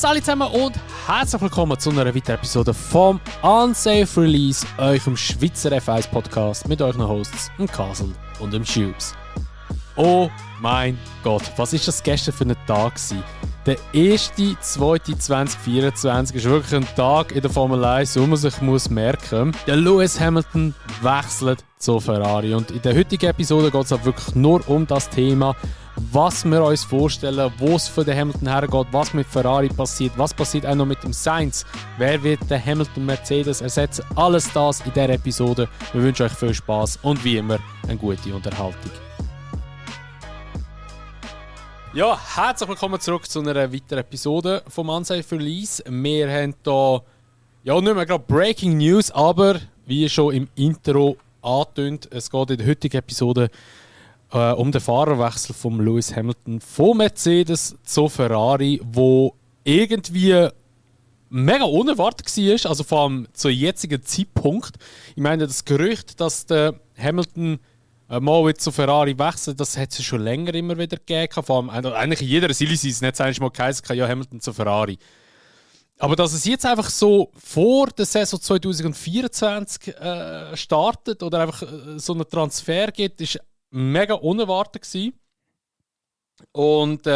alle zusammen und herzlich willkommen zu einer weiteren Episode vom Unsafe Release, eurem Schweizer F1 Podcast mit euren Hosts, dem Kasel und dem Tubes. Oh mein Gott, was ist das gestern für ein Tag gewesen? Der 1.2.2024 ist wirklich ein Tag in der Formel 1, wo man sich merken muss, der Lewis Hamilton wechselt zu Ferrari. Und in der heutigen Episode geht es auch wirklich nur um das Thema, was wir uns vorstellen, wo es für den Hamilton hergeht, was mit Ferrari passiert, was passiert auch noch mit dem Sainz, wer wird den Hamilton Mercedes ersetzen, alles das in dieser Episode. Wir wünschen euch viel Spaß und wie immer eine gute Unterhaltung. Ja, herzlich willkommen zurück zu einer weiteren Episode vom Unsafe Release. Wir haben hier ja nicht mehr gerade Breaking News, aber wie schon im Intro angetönt, es geht in der heutigen Episode um den Fahrerwechsel von Lewis Hamilton von Mercedes zu Ferrari, wo irgendwie mega unerwartet war, also vor allem zum jetzigen Zeitpunkt. Ich meine, das Gerücht, dass der Hamilton mal wieder zu Ferrari wechselt, das hat es schon länger immer wieder gegeben. Vor allem, eigentlich in jeder Silly Season hat es eigentlich mal geheißen, ja, Hamilton zu Ferrari. Aber dass es jetzt einfach so vor der Saison 2024 startet oder einfach so einen Transfer gibt, ist mega unerwartet gewesen. Und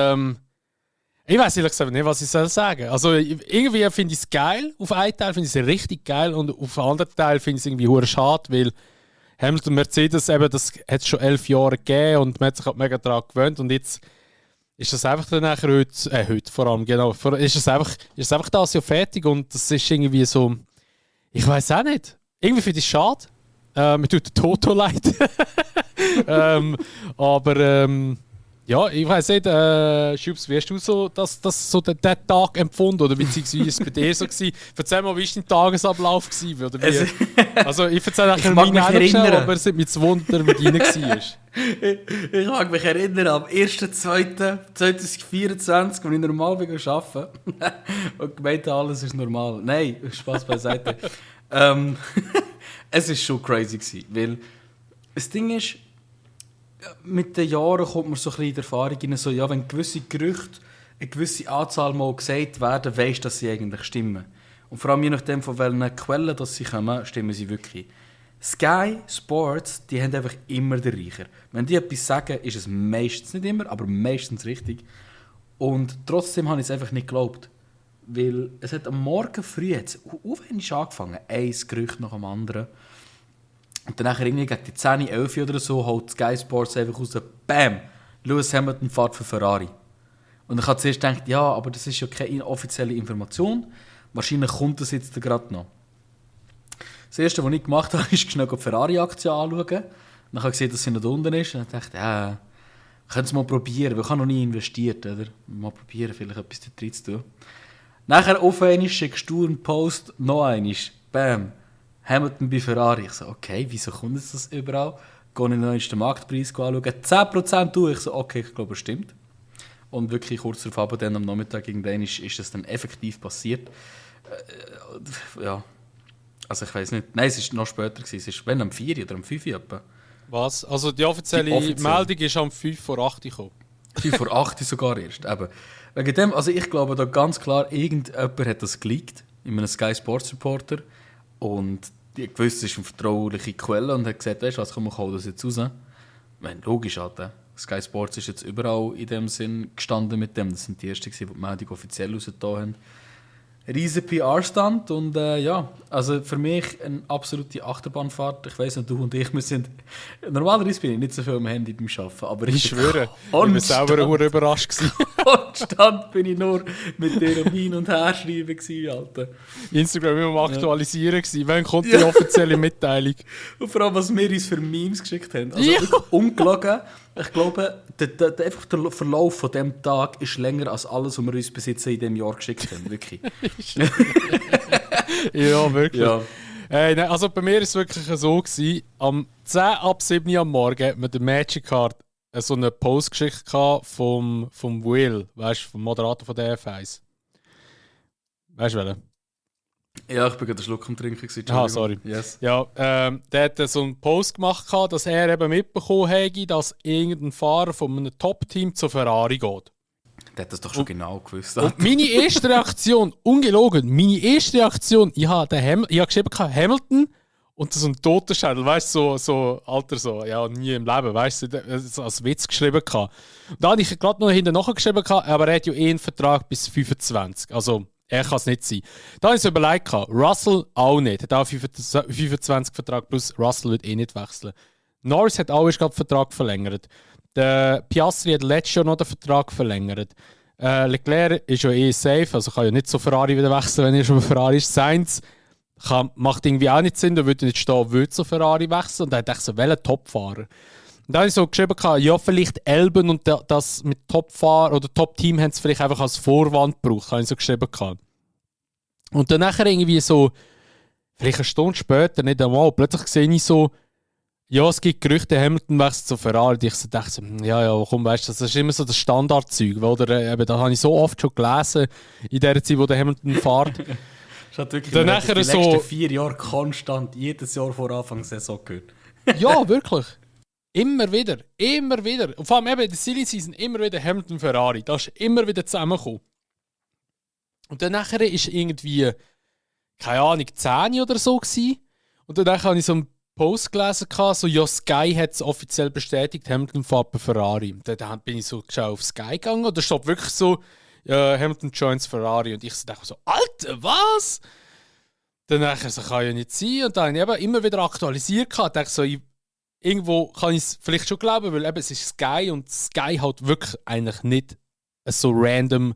ich weiß ehrlich gesagt nicht, was ich sagen soll. Also irgendwie finde ich es geil. Auf einen Teil finde ich es richtig geil und auf den anderen Teil finde ich es irgendwie hure schade, weil Hamilton Mercedes eben, das hat es schon 11 Jahre gegeben und man hat sich halt mega daran gewöhnt und jetzt ist das einfach dann nachher heute vor allem, genau, ist es einfach das Jahr fertig und das ist irgendwie so, ich weiß auch nicht, irgendwie finde ich es schade. Mir tut der Toto leid. Aber ja, ich weiß nicht, Schubs, wie hast du so, den Tag empfunden oder beziehungsweise ist es bei dir so gewesen? Erzähl mal, wie war dein Tagesablauf gewesen? Oder wie? Also ich erzähle nachher meine Einstellung, aber es hat mich zu wundern, wie deine war. Ich mag mich erinnern, am 1.2.2024, als ich normal arbeiten und gemeint alles ist normal. Nein, Spaß beiseite. Es war schon crazy gewesen, weil das Ding ist, mit den Jahren kommt man so ein bisschen in die Erfahrung rein, so, ja, wenn gewisse Gerüchte eine gewisse Anzahl mal gesagt werden, weisst du, dass sie eigentlich stimmen. Und vor allem je nachdem, von welchen Quellen dass sie kommen, stimmen sie wirklich. Sky Sports, die haben einfach immer den Reicher. Wenn die etwas sagen, ist es meistens nicht immer, aber meistens richtig. Und trotzdem habe ich es einfach nicht geglaubt. Weil es hat am Morgen früh wenig angefangen, ein Gerücht nach dem anderen. Und dann irgendwie gegen die 10, 11 oder so holt Sky Sports einfach raus, BAM! Lewis Hamilton fährt für Ferrari. Und dann habe ich zuerst gedacht, ja, aber das ist ja keine offizielle Information. Wahrscheinlich kommt das jetzt gerade noch. Das Erste, was ich gemacht habe, ist schnell die Ferrari-Aktie anschauen. Dann habe ich gesehen, dass sie nicht unten ist. Und dann dachte ich, ja, können es mal probieren, weil ich habe noch nie investiert. Oder? Mal probieren, vielleicht etwas da drin zu tun. Nachher auf einmal schickst du einen Post, noch einmal, BAM! Hamilton bei Ferrari. Ich so, okay, wieso kommt jetzt das überall? Gehe ich noch den Marktpreis anschauen. 10% tue ich so, okay, ich glaube, es stimmt. Und wirklich kurz darauf, dann am Nachmittag irgendwann ist das dann effektiv passiert. Ja, also ich weiß nicht. Nein, es war noch später. Es ist wenn am 4 oder am 5 etwa. Was? Also die offizielle Meldung ist am 5 vor 8 gekommen. 5 vor 8 sogar erst. Eben. Wegen dem, also ich glaube da ganz klar, irgendjemand hat das geleakt in einem Sky Sports Reporter. Und die gewusst, es ist eine vertrauliche Quelle und hat gesagt, weißt du was, komm, ich hole das jetzt raus. Ich meine, logisch halt. Sky Sports ist jetzt überall in dem Sinn gestanden mit dem. Das sind die Ersten, die die Meldung offiziell rausgetan haben. Riesen PR-Stand und ja, also für mich eine absolute Achterbahnfahrt. Ich weiss nicht, du und ich, wir sind... Normalerweise bin ich nicht so viel am Handy beim Arbeiten, aber ich schwöre, ich war selber überrascht. Konstant bin ich nur mit dir hin und her schreiben gewesen, Alter. Instagram immer am Aktualisieren gewesen. Wann kommt die offizielle Mitteilung? Und vor allem, was wir uns für Memes geschickt haben. Also ungelogen. Ich glaube, einfach der Verlauf von diesem Tag ist länger als alles, was wir uns bis jetzt in diesem Jahr geschickt haben. Wirklich. Ja, wirklich. Ja. Nein, also bei mir war es wirklich so gewesen, am 10 ab 7 Uhr am Morgen hat mir der Magic Card so eine Post geschickt vom Will, weißt du, vom Moderator von der F1. Weißt du welchen? Ja, ich bin gerade einen Schluck am Trinken. Ah, sorry. Yes. Ja, der hat so einen Post gemacht, dass er eben mitbekommen hätte, dass irgendein Fahrer von einem Top-Team zu Ferrari geht. Der hat das doch schon genau gewusst. Und meine erste Reaktion, ungelogen, ich habe geschrieben, Hamilton und so ein Totenschädel, weißt du, so Alter, so, ja, nie im Leben, weißt du, so als Witz geschrieben. Und da habe ich gerade noch hinten nachgeschrieben, aber er hat ja einen Vertrag bis 25, also er kann es nicht sein. Da habe ich so überlegt, Russell auch nicht, hat auch 25 Vertrag plus Russell wird nicht wechseln. Norris hat auch erst gerade den Vertrag verlängert. Der Piastri hat letztes Jahr noch den Vertrag verlängert. Leclerc ist ja safe, also kann ja nicht so Ferrari wieder wechseln, wenn er schon bei Ferrari ist. Sainz macht irgendwie auch nicht Sinn, da würde nicht stehen, würde so Ferrari wechseln. Und dann dachte ich so, welcher Topfahrer? Und dann habe ich so geschrieben, ja, vielleicht Elben und das mit Topfahrer oder Top-Team haben es vielleicht einfach als Vorwand gebraucht, habe ich so geschrieben. Und dann nachher irgendwie so, vielleicht eine Stunde später, nicht einmal, plötzlich sehe ich so, ja, es gibt Gerüchte, Hamilton wechselt zu Ferrari. Und ich so dachte so, ja, komm, weißt du, das ist immer so das Standardzeug. Oder, da habe ich so oft schon gelesen, in der Zeit, wo der Hamilton fährt. Das hat wirklich dann die so, letzten 4 Jahre konstant, jedes Jahr vor Anfang der Saison gehört. Ja, wirklich. Immer wieder. Und vor allem eben in der Silly Season immer wieder Hamilton Ferrari. Das ist immer wieder zusammengekommen. Und dann nachher ist irgendwie, keine Ahnung, 10 oder so gewesen. Und dann habe ich so einen Post gelesen, so, ja, Sky hat es offiziell bestätigt, Hamilton fährt bei Ferrari. Dann bin ich so auf Sky gegangen und da steht wirklich so, Hamilton joins Ferrari. Und ich dachte so, Alter, was? Dann dachte ich so, kann ja nicht sein. Und dann habe ich eben immer wieder aktualisiert. Ich dachte so, irgendwo kann ich es vielleicht schon glauben, weil eben, es ist Sky und Sky halt wirklich eigentlich nicht so random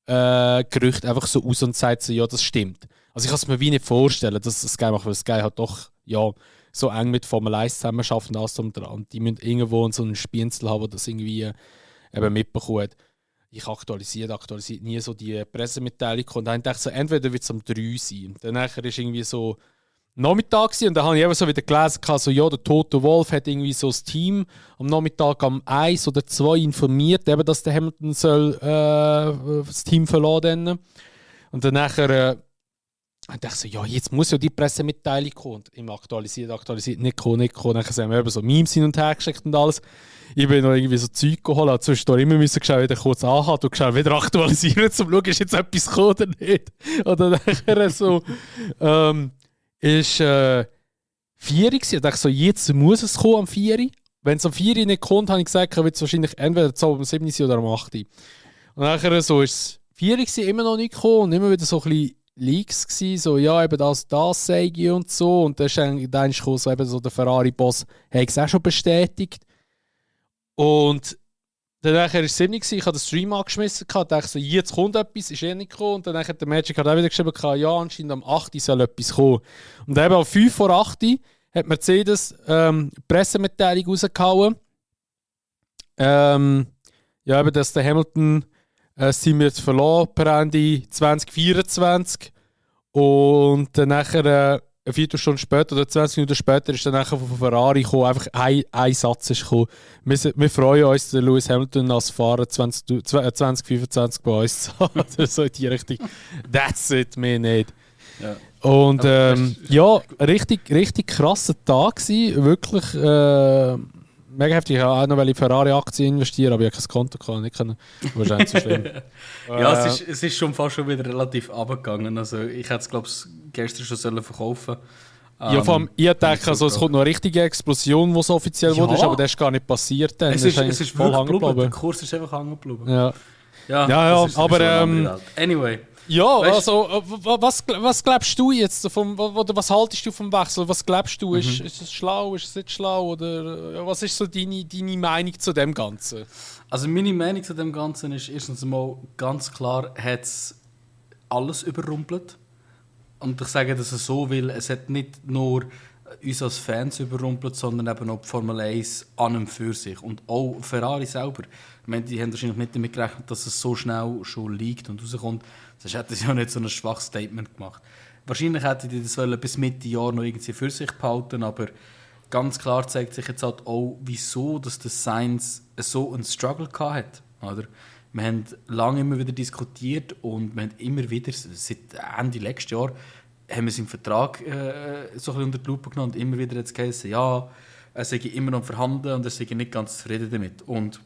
Gerücht einfach so aus und sagt so, ja, das stimmt. Also ich kann es mir wie nicht vorstellen, dass Sky macht, weil Sky hat doch, ja, so eng mit Formel 1 zusammenarbeiten und die müssen irgendwo so einen Spienzel haben, der das irgendwie eben mitbekommt. Ich aktualisiere nie so die Pressemitteilung und dann dachte ich so, entweder wird es um 3 sein. Dann nachher ist irgendwie so Nachmittag gewesen, und dann habe ich eben so wieder gelesen, so, ja, der Toto Wolff hat irgendwie so das Team am Nachmittag am 1 oder 2 informiert, eben, dass der Hamilton soll, das Team verlassen. Und dann nachher dachte ich so, ja, jetzt muss ja die Pressemitteilung kommen. Und immer aktualisiert, nicht kommen. Dann haben wir eben so Memes hin und her geschickt und alles. Ich bin noch irgendwie so Zeug geholt, habe zwischendurch immer müssen schauen, wieder kurz anhalten und schauen, wieder aktualisieren, um zu schauen, ist jetzt etwas gekommen oder nicht. Oder nachher so, ist 4 gewesen. Ich dachte so, jetzt muss es kommen am 4. Wenn es am 4 nicht kommt, habe ich gesagt, wird es wahrscheinlich entweder am 7 sein oder am 8. Und nachher so ist es 4 gewesen, immer noch nicht gekommen und immer wieder so ein bisschen Leaks gewesen, so, ja, eben das sage ich und so. Und dann ist dann so, eben so der Ferrari-Boss, hat es auch schon bestätigt. Und dann war es 7 gewesen, ich habe den Stream angeschmissen, dachte so, jetzt kommt etwas, ist nicht gekommen. Und dann hat der Magic auch wieder geschrieben, ja, anscheinend am 8 soll etwas kommen. Und eben am 5 vor 8 hat Mercedes Pressemitteilung rausgehauen. Ja, eben, dass der Hamilton sind wir jetzt verloren per Ende 2024. Und dann nachher, eine Viertelstunde später oder 20 Minuten später ist dann nachher von Ferrari gekommen, einfach ein Satz ist gekommen. Wir freuen uns, den Lewis Hamilton als Fahrer 2025 bei uns zu haben. So in die Richtung. That's it, mehr nicht. Ja. Und ja, richtig krasser Tag gewesen. Wirklich mega heftig. Ich habe auch noch in Ferrari-Aktien investieren, aber ich habe kein Konto gehabt. Nicht können. Wahrscheinlich zu schlimm. Ja, es ist schon fast schon wieder relativ runtergegangen. Also ich hätte es, glaube ich, gestern schon verkaufen sollen. Ja, vor allem, ich dachte, also, es kommt noch eine richtige Explosion, die so offiziell wurde, aber das ist gar nicht passiert. Dann. Es ist voll hängen geblieben. Der Kurs ist einfach hängen geblieben. Ja, aber anyway. Ja, also, was glaubst du jetzt oder was haltest du vom Wechsel? Was glaubst du? Ist es schlau, ist es nicht schlau? Oder was ist so deine Meinung zu dem Ganzen? Also meine Meinung zu dem Ganzen ist erstens mal ganz klar, hat es alles überrumpelt. Und ich sage das so, weil es hat nicht nur uns als Fans überrumpelt, sondern eben auch die Formel 1 an und für sich. Und auch Ferrari selber. Ich meine, die haben wahrscheinlich nicht damit gerechnet, dass es so schnell schon liegt und rauskommt. Sonst hätten sie ja nicht so ein schwaches Statement gemacht. Wahrscheinlich hätten die das bis Mitte Jahr noch irgendwie für sich behalten, aber ganz klar zeigt sich jetzt halt auch, wieso dass der Sainz so einen Struggle hatte. Oder? Wir haben lange immer wieder diskutiert und wir haben immer wieder, seit Ende letzten Jahr, haben wir seinen Vertrag so ein bisschen unter die Lupe genommen und immer wieder jetzt geheißen, ja, er sei immer noch vorhanden und er sei nicht ganz zufrieden damit. Und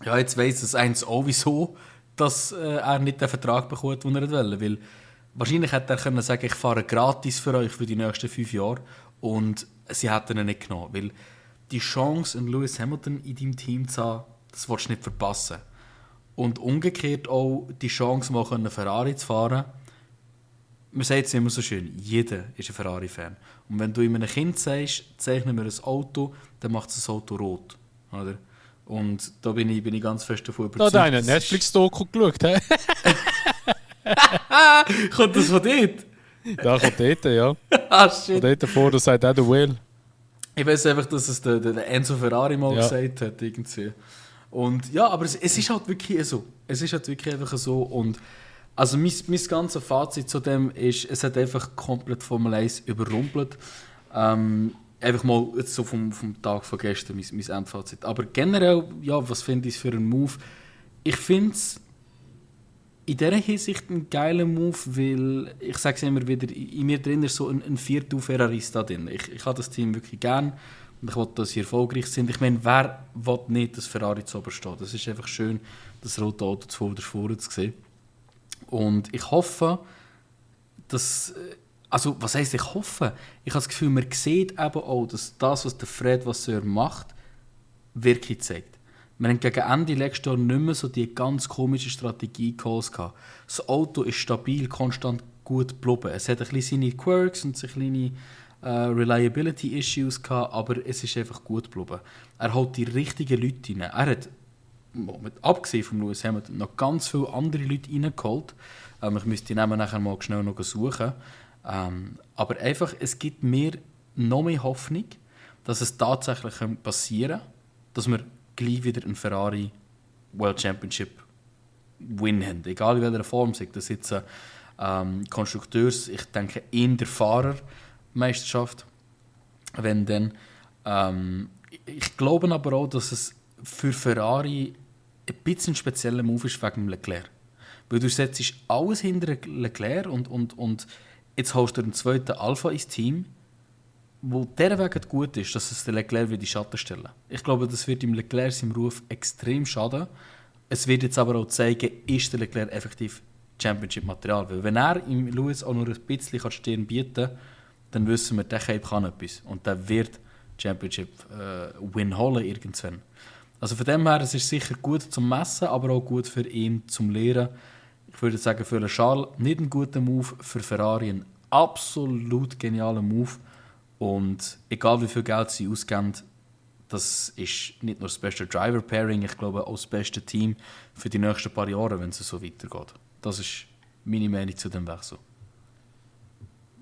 Ja, jetzt weiss es eins auch, wieso dass er nicht den Vertrag bekommt, den er wollte. Weil wahrscheinlich hätte er können sagen, ich fahre gratis für euch für die nächsten 5 Jahre. Und sie hätten ihn nicht genommen. Weil die Chance, einen Lewis Hamilton in deinem Team zu haben, das willst du nicht verpassen. Und umgekehrt auch die Chance, mal einen Ferrari zu fahren. Man sagt es immer so schön, jeder ist ein Ferrari-Fan. Und wenn du einem Kind sagst, zeichne mir ein Auto, dann macht das Auto rot. Oder? Und da bin ich ganz fest davon überzeugt. Da hat einer Netflix-Doku geschaut, hä? Kommt das von dort? Da kommt dort, ja. Ah, shit. Von dort davor, das sagt auch der Will. Ich weiß einfach, dass es der Enzo Ferrari mal Ja. gesagt hat. Irgendwie. Und ja, aber es ist halt wirklich so. Es ist halt wirklich einfach so. Und also mein ganzes Fazit zu dem ist, es hat einfach komplett Formel 1 überrumpelt. Einfach mal jetzt so vom Tag von gestern mein Endfazit. Aber generell, ja, was finde ich für einen Move? Ich finde es in dieser Hinsicht ein geiler Move, weil, ich sage es immer wieder, in mir drin ist so ein Viertel Ferrarista drin. Ich habe das Team wirklich gern und ich will, dass sie erfolgreich sind. Ich meine, wer will nicht, dass Ferrari zu oben steht? Das ist einfach schön, das rote Auto zu vorne zu sehen. Und ich hoffe, dass... Also, was heisst ich hoffe? Ich habe das Gefühl, man sieht eben auch, dass das, was der Fred Vasseur macht, Wirkung zeigt. Wir haben gegen Ende letztes Jahr nicht mehr so die ganz komische Strategie-Calls gehabt. Das Auto ist stabil, konstant gut geblieben. Es hat ein bisschen seine Quirks und so kleine Reliability-Issues gehabt, aber es ist einfach gut geblieben. Er holt die richtigen Leute rein. Er hat, abgesehen von Lewis Hamilton, noch ganz viele andere Leute reingeholt. Ich müsste die Namen nachher mal schnell noch suchen. Aber einfach, es gibt mir noch mehr Hoffnung, dass es tatsächlich passieren kann, dass wir gleich wieder einen Ferrari World Championship Win haben. Egal in welcher Form, sei das jetzt Konstrukteurs, ich denke in der Fahrermeisterschaft, wenn dann. Ich glaube aber auch, dass es für Ferrari ein bisschen ein spezieller Move ist wegen Leclerc. Weil du setzt alles hinter Leclerc und jetzt holst du einen zweiten Alpha ins Team, wo der Weg gut ist, dass es den Leclerc in die Schatten stellen. Ich glaube, das wird im Leclerc seinem Ruf extrem schaden. Es wird jetzt aber auch zeigen, ist der Leclerc effektiv Championship-Material. Weil wenn er im Lewis auch nur ein bisschen Stirn bieten kann, dann wissen wir, der Cape kann etwas. Und der wird Championship-Win holen irgendwann. Also von dem her, es ist sicher gut zum Messen, aber auch gut für ihn zum Lehren. Ich würde sagen, für Charles nicht ein guter Move, für Ferrari ein absolut genialer Move. Und egal wie viel Geld sie ausgeben, das ist nicht nur das beste Driver-Pairing, ich glaube auch das beste Team für die nächsten paar Jahre, wenn es so weitergeht. Das ist meine Meinung zu dem Wechsel.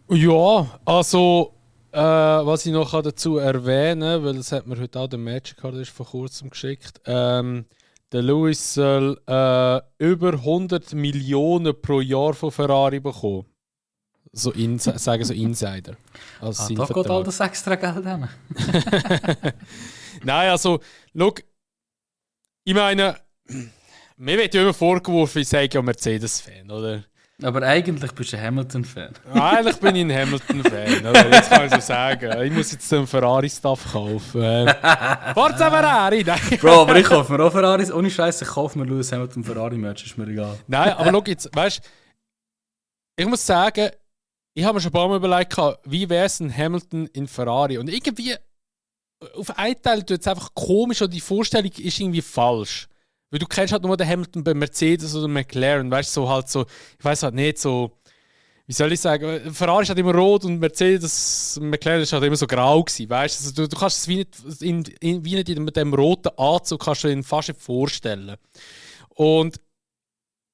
Ja, also was ich noch dazu erwähnen kann, weil das hat mir heute auch der Magic Card vor kurzem geschickt. Der Lewis soll über 100 Millionen pro Jahr von Ferrari bekommen. So sagen so Insider. Als Da geht all das extra Geld hin. Nein, also, schau, ich meine, mir wird ja immer vorgeworfen, ich sage ja Mercedes-Fan, oder? Aber eigentlich bist du ein Hamilton-Fan. Eigentlich bin ich ein Hamilton-Fan, oder? Jetzt kann ich so sagen. Ich muss jetzt einen Ferrari-Stuff kaufen. Forza Ferrari! Nein. Bro, aber ich kaufe mir auch Ferraris. Ohne Scheiß, ich kaufe mir Lewis Hamilton Ferrari-Match, ist mir egal. Nein, aber schau jetzt, weißt du, ich muss sagen, ich habe mir schon ein paar Mal überlegt, wie wäre es ein Hamilton in Ferrari? Und irgendwie, auf einen Teil tut es einfach komisch und die Vorstellung ist irgendwie falsch. Weil du kennst halt nur den Hamilton bei Mercedes oder McLaren, weißt du, so halt so, ich weiß halt nicht so, wie soll ich sagen, Ferrari ist halt immer rot und Mercedes, McLaren ist halt immer so grau gewesen, weißt also du kannst es wie nicht mit dem roten Anzug kannst du ihn fast nicht vorstellen. Und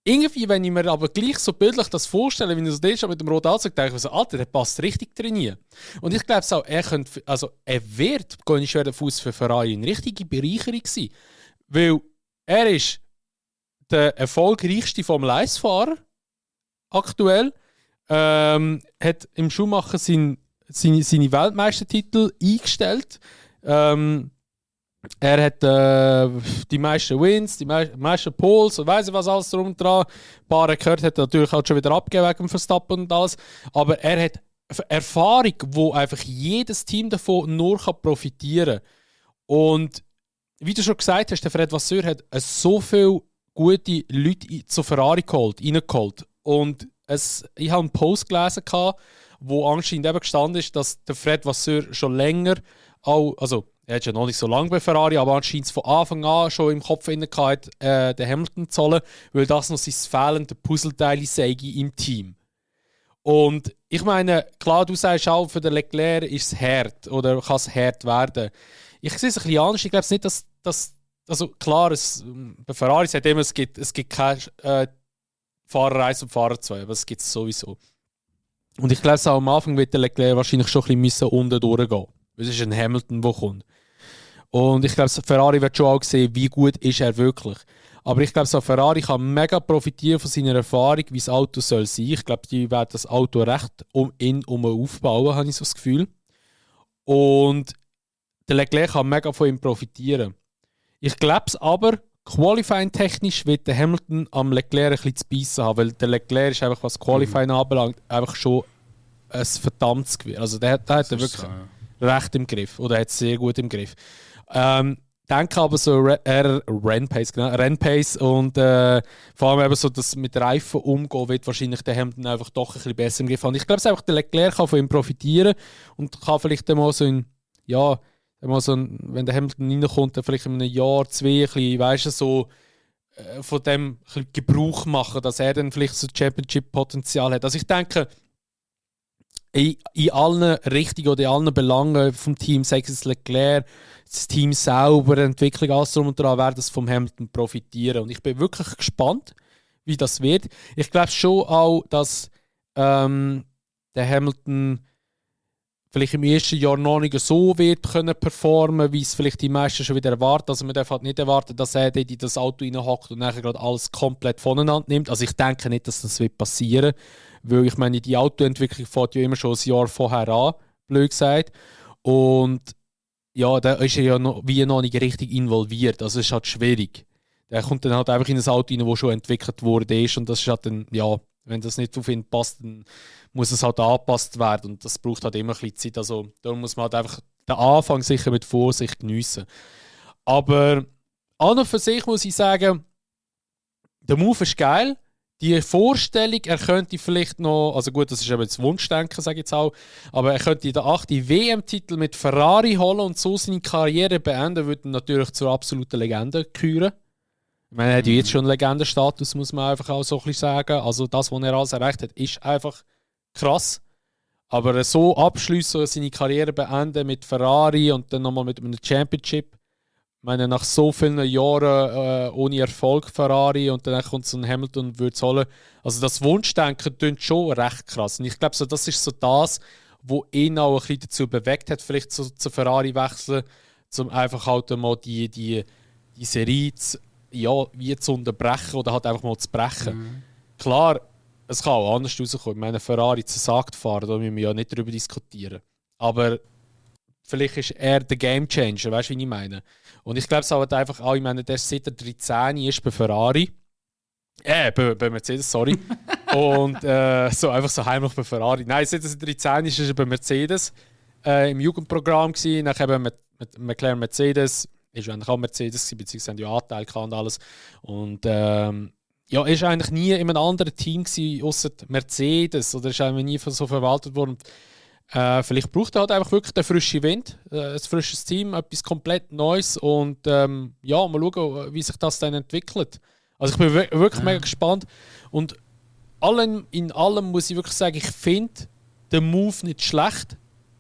irgendwie, wenn ich mir aber gleich so bildlich das vorstelle, wie du so schon mit dem roten Anzug, denke ich so, Alter, der passt richtig trainieren. Und ich glaube auch, er wird, gehe ich schwer davon aus, für Ferrari eine richtige Bereicherung sein. Weil er ist der erfolgreichste Formel-1-Fahrer aktuell. Hat im Schumacher seine Weltmeistertitel eingestellt. Er hat die meisten Wins, die meisten Poles und weiss ich was alles drum und dran. Ein paar gehört hat er natürlich auch schon wieder abgegeben wegen Verstappen und alles. Aber er hat Erfahrung, wo einfach jedes Team davon nur profitieren kann. Und wie du schon gesagt hast, der Fred Vasseur hat so viele gute Leute zu Ferrari reingeholt. Und ich habe einen Post gelesen, wo anscheinend eben gestanden ist, dass der Fred Vasseur schon länger, also er hat ja noch nicht so lange bei Ferrari, aber anscheinend von Anfang an schon im Kopf hatte, den Hamilton zu holen, weil das noch sein fehlende Puzzleteil sei im Team. Und ich meine, klar, du sagst auch, für den Leclerc ist es hart oder kann es hart werden. Ich sehe es ein bisschen anders. Ich glaube nicht, dass also klar, bei Ferrari sagt immer, es gibt keine Fahrer 1 und Fahrer 2, aber es gibt es sowieso. Und ich glaube, auch am Anfang wird der Leclerc wahrscheinlich schon ein bisschen unten durchgehen. Es ist ein Hamilton, der kommt. Und ich glaube, Ferrari wird schon auch sehen, wie gut ist er wirklich. Aber ich glaube, Ferrari kann mega profitieren von seiner Erfahrung, wie das Auto soll sein. Ich glaube, die werden das Auto recht aufbauen, habe ich so das Gefühl. Und der Leclerc kann mega von ihm profitieren. Ich glaube es aber, Qualifying-technisch wird der Hamilton am Leclerc ein bisschen zu beißen haben, weil der Leclerc ist einfach, was Qualifying anbelangt, einfach schon ein verdammtes Gewehr. Also der hat er wirklich so, ja, recht im Griff oder hat es sehr gut im Griff. Denke aber so Rennpace und vor allem eben so, dass mit Reifen umgehen wird wahrscheinlich der Hamilton einfach doch ein bisschen besser im Griff haben. Ich glaube, einfach der Leclerc kann von ihm profitieren und kann vielleicht mal so ein, ja, wenn der Hamilton reinkommt, dann vielleicht in einem Jahr, 2, ein bisschen, weißt du, so von dem ein bisschen Gebrauch machen, dass er dann vielleicht so Championship-Potenzial hat. Also ich denke, in allen Richtungen oder in allen Belangen vom Team, sei es Leclerc, das Team selber, Entwicklung, alles drum und dran, werden das vom Hamilton profitieren. Und ich bin wirklich gespannt, wie das wird. Ich glaube schon auch, dass der Hamilton vielleicht im ersten Jahr noch nicht so wird können performen, wie es vielleicht die meisten schon wieder erwarten. Also man darf halt nicht erwarten, dass er in das Auto reinhockt und nachher gerade alles komplett voneinander nimmt. Also ich denke nicht, dass das wird passieren, weil ich meine, die Autoentwicklung fängt ja immer schon ein Jahr vorher an, blöd gesagt. Und ja, da ist er ja noch nicht richtig involviert. Also es ist halt schwierig. Der kommt dann halt einfach in ein Auto rein, das schon entwickelt wurde und das ist halt dann, ja, wenn das nicht auf ihn passt, dann muss es halt angepasst werden und das braucht halt immer ein bisschen Zeit. Also da muss man halt einfach den Anfang sicher mit Vorsicht geniessen. Aber an und für sich muss ich sagen, der Move ist geil. Die Vorstellung, er könnte vielleicht noch, also gut, das ist eben das Wunschdenken, sage ich jetzt auch, aber er könnte den 8. WM-Titel mit Ferrari holen und so seine Karriere beenden, würde ihn natürlich zur absoluten Legende küren. Ich meine, er hat ja jetzt schon einen Legendenstatus, muss man einfach auch so ein bisschen sagen. Also das, was er alles erreicht hat, ist einfach krass. Aber so abschließen, seine Karriere beenden mit Ferrari und dann nochmal mit einem Championship. Ich meine, nach so vielen Jahren ohne Erfolg Ferrari und dann kommt so ein Hamilton und würde es holen. Also das Wunschdenken klingt schon recht krass. Und ich glaube, so, das ist so das, was ihn auch ein bisschen dazu bewegt hat, vielleicht zu Ferrari wechseln, um einfach halt mal die Serie wie zu unterbrechen oder halt einfach mal zu brechen. Klar, es kann auch anders rauskommen. Ich meine, Ferrari zersagt fahren, da müssen wir ja nicht darüber diskutieren. Aber vielleicht ist er der Gamechanger, weißt du, wie ich meine? Und ich glaube, es hat einfach auch, ich meine, der seit der 13 ist bei Ferrari. Bei Mercedes, sorry. Und so einfach so heimlich bei Ferrari. Nein, seit er 13 ist er bei Mercedes im Jugendprogramm gewesen. Nachher eben mit McLaren Mercedes. Ist eigentlich auch Mercedes gewesen, beziehungsweise haben ja Anteil und alles. Und ja, ist eigentlich nie in einem anderen Team gewesen, außer Mercedes. Oder ist eigentlich nie so verwaltet worden. Vielleicht braucht er halt einfach wirklich den frischen Wind, ein frisches Team, etwas komplett Neues und ja, mal schauen, wie sich das dann entwickelt. Also ich bin wirklich mega gespannt und in allem muss ich wirklich sagen, ich finde den Move nicht schlecht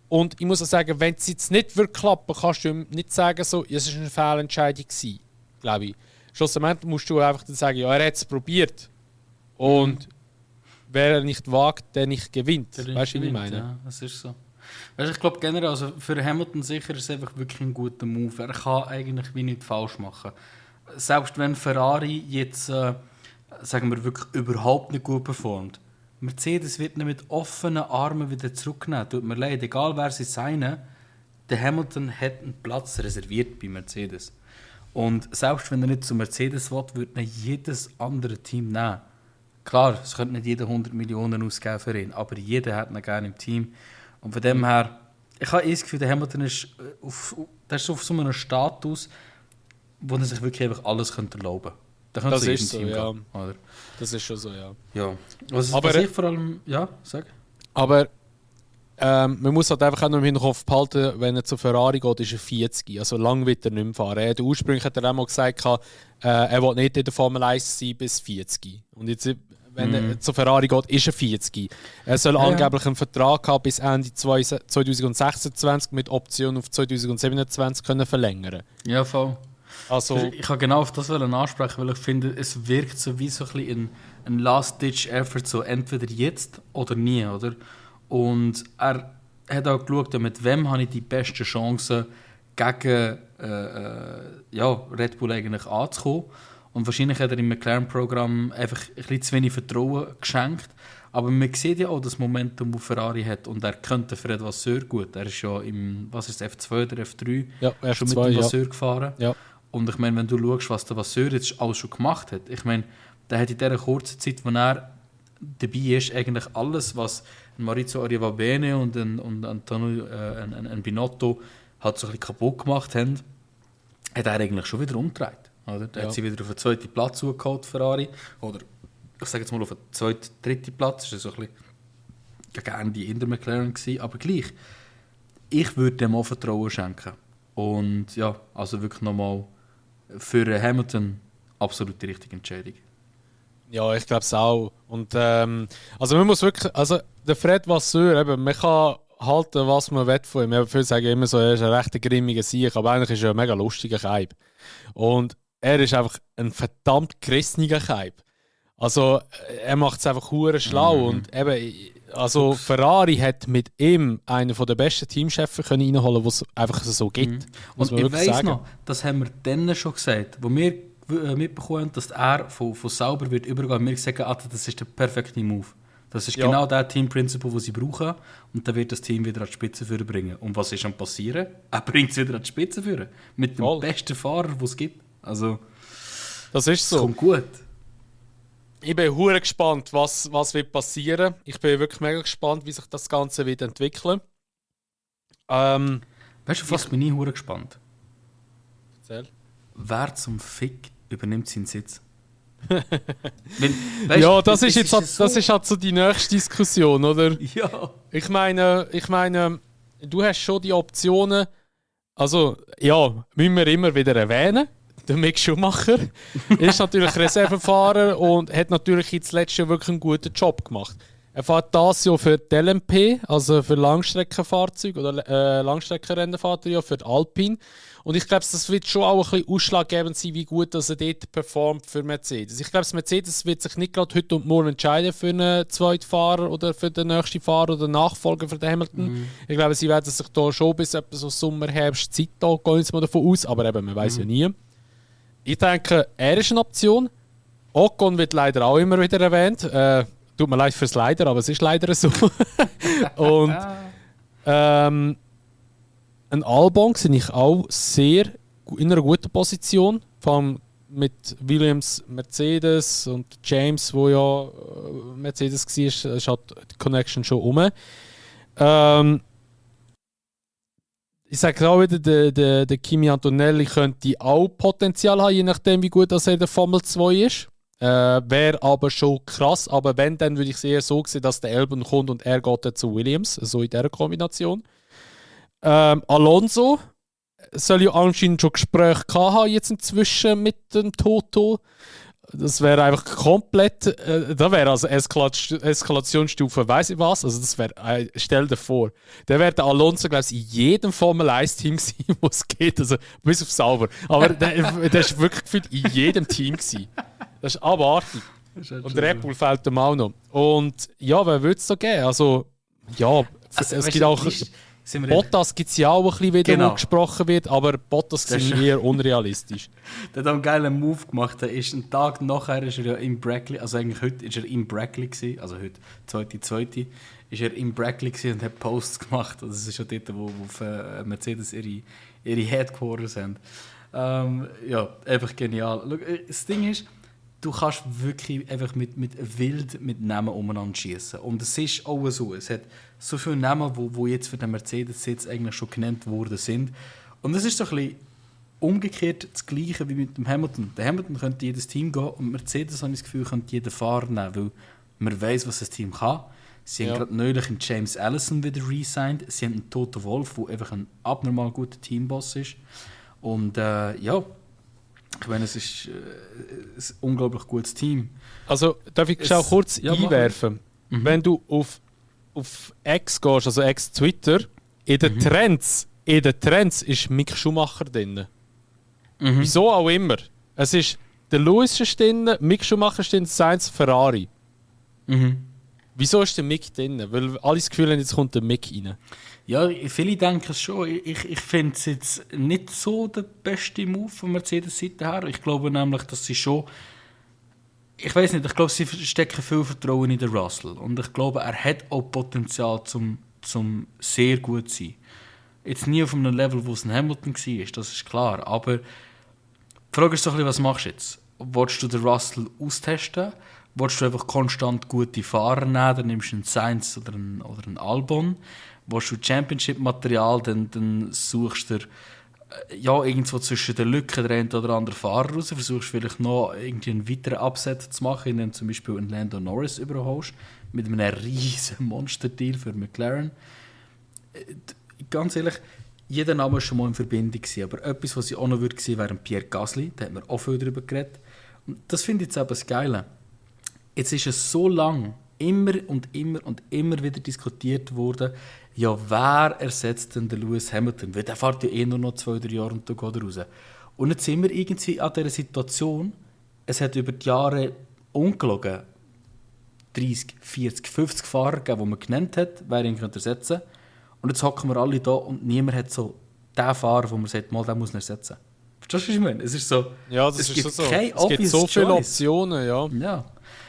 und ich muss auch sagen, wenn es jetzt nicht wird klappen, kannst du ihm nicht sagen, so, es war eine Fehlentscheidung gewesen, glaube ich. Schlussendlich musst du einfach dann sagen, ja, er hat es probiert und wer nicht wagt, der nicht gewinnt. Weißt du, was ich meine? Ja, das ist so. Weißt, ich glaube generell, also für Hamilton sicher ist es einfach wirklich ein guter Move. Er kann eigentlich wie nichts falsch machen. Selbst wenn Ferrari jetzt, sagen wir, wirklich überhaupt nicht gut performt, Mercedes wird ihn mit offenen Armen wieder zurücknehmen. Tut mir leid, egal wer sie sein, der Hamilton hat einen Platz reserviert bei Mercedes. Und selbst wenn er nicht zu Mercedes will, wird ihn jedes andere Team nehmen. Klar, es könnte nicht jeder 100 Millionen ausgeben für ihn, aber jeder hat ihn gerne im Team. Und von dem her, ich habe das Gefühl, der Hamilton ist auf so einem Status, wo er sich wirklich einfach alles könnte erlauben könnte. Da könnte Das es ist so, Team ja. gehen, oder? Das ist schon so, ja. Ja. Was Aber- ich vor allem... Ja, sag. Aber man muss halt einfach auch noch im Hinterkopf behalten, wenn er zu Ferrari geht, ist er 40. Also lang wird er nicht mehr fahren. Ursprünglich hat er auch mal gesagt, er will nicht in der Formel 1 sein bis 40. Und jetzt, wenn er zu Ferrari geht, ist er 40. Er soll angeblich einen Vertrag haben bis Ende 2026 mit Option auf 2027 können verlängern. Ja, voll. Also, Ich habe genau auf das ansprechen, weil ich finde, es wirkt so wie so ein bisschen ein Last-Ditch-Effort, so entweder jetzt oder nie, oder? Und er hat auch geschaut, mit wem habe ich die besten Chancen, gegen Red Bull eigentlich anzukommen. Und wahrscheinlich hat er im McLaren-Programm einfach ein bisschen zu wenig Vertrauen geschenkt. Aber man sieht ja auch das Momentum, das Ferrari hat. Und er könnte für etwas sehr gut. Er ist ja im F2 oder F3 ja, schon mit F2, dem ja. Vasseur gefahren. Ja. Und ich meine, wenn du schaust, was der Vasseur jetzt alles schon gemacht hat, ich meine, der hat in dieser kurzen Zeit, wo er dabei ist, eigentlich alles, was Maurizio Arrivabene und Antonio ein Binotto halt so ein bisschen kaputt gemacht haben, hat er eigentlich schon wieder umgedreht. Oder? Er hat sie wieder auf den zweiten Platz zugeholt, Ferrari. Oder ich sage jetzt mal auf den zweiten, dritten Platz. Das war so ein bisschen gegen Ende in der McLaren gewesen, aber gleich. Ich würde dem auch Vertrauen schenken. Und ja, also wirklich nochmal für Hamilton absolut die richtige Entscheidung. Ja, ich glaube es auch. Und also man muss wirklich, also der Fred Vasseur, eben, man kann halten, was man will von ihm. Viele sagen immer so, er ist ein recht grimmiger Sieg, aber eigentlich ist er ein mega lustiger Keib. Und er ist einfach ein verdammt gerissener Keib. Also er macht es einfach hure schlau und eben, also Ferrari hat mit ihm einen der besten Teamchefs reinholen, die es einfach so gibt. Und ich weiss noch, das haben wir dann schon gesagt, wo wir mitbekommen, dass er von Sauber wird übergehen. Wir sagen, das ist der perfekte Move. Das ist genau der Team-Principle, das sie brauchen. Und dann wird das Team wieder an die Spitze bringen. Und was ist dann passieren? Er bringt es wieder an die Spitze führen. Mit dem besten Fahrer, den es gibt. Also, das ist so. Kommt gut. Ich bin hure gespannt, was wird passieren. Ich bin wirklich mega gespannt, wie sich das Ganze wird entwickeln. Weißt du, was bin ich hure gespannt? Erzähl. Wer zum Fick übernimmt seinen Sitz? Ja, das ist halt so die nächste Diskussion, oder? Ja. Ich meine, du hast schon die Optionen. Also, ja, müssen wir immer wieder erwähnen. Der Mick Schumacher ist natürlich Reservefahrer und hat natürlich jetzt letztes Jahr wirklich einen guten Job gemacht. Er fährt das Jahr für die LMP, also für Langstreckenfahrzeuge oder Langstreckenrennen fährt er ja für die Alpine. Und ich glaube, das wird schon auch ein bisschen ausschlaggebend sein, wie gut dass er dort performt für Mercedes. Ich glaube, Mercedes wird sich nicht gerade heute und morgen entscheiden für einen zweiten Fahrer oder für den nächsten Fahrer oder Nachfolger für den Hamilton. Ich glaube, sie werden sich da schon bis etwa so Sommer, Herbst Zeit da gehen jetzt mal davon aus, aber eben, man weiß ja nie. Ich denke, er ist eine Option. Ocon wird leider auch immer wieder erwähnt. Tut mir leid fürs Leider, aber es ist leider so. Und ein Albon sehe ich auch sehr in einer guten Position. Vor allem mit Williams, Mercedes und James, wo ja Mercedes war, ist halt die Connection schon rum. Ich sage auch wieder, der Kimi Antonelli könnte auch Potenzial haben, je nachdem, wie gut er in der Formel 2 ist. Wäre aber schon krass. Aber wenn, dann würde ich es eher so sehen, dass der Albon kommt und er geht dann zu Williams. So in dieser Kombination. Alonso soll ja anscheinend schon Gespräche gehabt haben jetzt inzwischen mit dem Toto. Das wäre einfach komplett, da wäre also Eskalationsstufe, weiss ich was, also das wäre, stell dir vor, der wäre der Alonso, glaube ich, in jedem Formel 1 Team sein, wo es geht, also bis auf Sauber, aber der ist wirklich gefühlt in jedem Team gewesen. Das ist abartig. Und Red Bull fehlt ihm auch noch. Und ja, wer würde es da geben? Also, ja, es gibt auch... Bottas gibt es ja auch ein bisschen wieder, wo gesprochen wird, aber Bottas ist eher unrealistisch. Der hat auch einen geilen Move gemacht. Einen Tag nachher ist er ja in Brackley, also eigentlich heute ist er in Brackley gewesen, also heute, 2.2., ist er in Brackley gewesen und hat Posts gemacht. Also das ist ja dort, wo Mercedes ihre Headquarters haben. Ja, einfach genial. Schau, das Ding ist, du kannst wirklich einfach mit wild mit Namen umeinander schießen. Und es ist auch so. Es hat so viele Namen, wo jetzt für den Mercedes-Sitz eigentlich schon genannt worden sind. Und es ist so ein bisschen umgekehrt das Gleiche wie mit dem Hamilton. Der Hamilton könnte jedes Team gehen und Mercedes, habe ich das Gefühl, könnte jeden Fahrer nehmen, weil man weiss, was das Team kann. Sie haben gerade neulich einen James Allison wieder re-signed. Sie haben einen Toto Wolff, der einfach ein abnormal guter Teamboss ist. Und ich meine, es ist ein unglaublich gutes Team. Also, darf ich auch kurz einwerfen? Wenn du auf X gehst, also X Twitter, in den Trends ist Mick Schumacher drin. Wieso auch immer. Es ist der Lewis ist drin, Mick Schumacher ist drin, Sainz, Ferrari. Wieso ist der Mick drin? Weil alle das Gefühl haben, jetzt kommt der Mick rein. Ja, viele denken es schon. Ich finde es jetzt nicht so der beste Move von Mercedes-Seite her. Ich glaube nämlich, dass sie schon... Ich weiß nicht, ich glaube, sie stecken viel Vertrauen in den Russell. Und ich glaube, er hat auch Potenzial zum sehr gut zu sein. Jetzt nie auf einem Level, wo es ein Hamilton war, das ist klar. Aber die Frage ist so ein bisschen, was machst du jetzt? Willst du den Russell austesten? Willst du einfach konstant gute Fahrer nehmen? Dann nimmst du einen Sainz oder einen Albon. Willst du Championship-Material, dann suchst du irgendwo zwischen den Lücken der einen oder anderen Fahrer raus. Versuchst vielleicht noch irgendwie einen weiteren Upset zu machen, indem du zum Beispiel einen Lando Norris überholst. Mit einem riesen Monster-Deal für McLaren. Ganz ehrlich, jeder Name war schon mal in Verbindung gewesen, aber etwas, was ich auch noch würde sehen, wäre Pierre Gasly. Da hat man auch viel darüber geredet. Und das finde ich jetzt eben das Geile. Jetzt ist es so lang immer wieder diskutiert worden, ja, wer ersetzt denn den Lewis Hamilton? Weil der fährt ja eh nur noch 2-3 Jahre und dann geht er raus. Und jetzt sind wir irgendwie an dieser Situation, es hat über die Jahre ungelogen 30, 40, 50 Fahrer gegeben, die man genannt hat, wer ihn ersetzen könnte. Und jetzt hocken wir alle da und niemand hat so den Fahrer, wo man sagt, mal, den muss man ersetzen. Verstehst du, was ich meine? Es ist so, ja, das ist so. Es gibt so viele choice. Optionen, ja.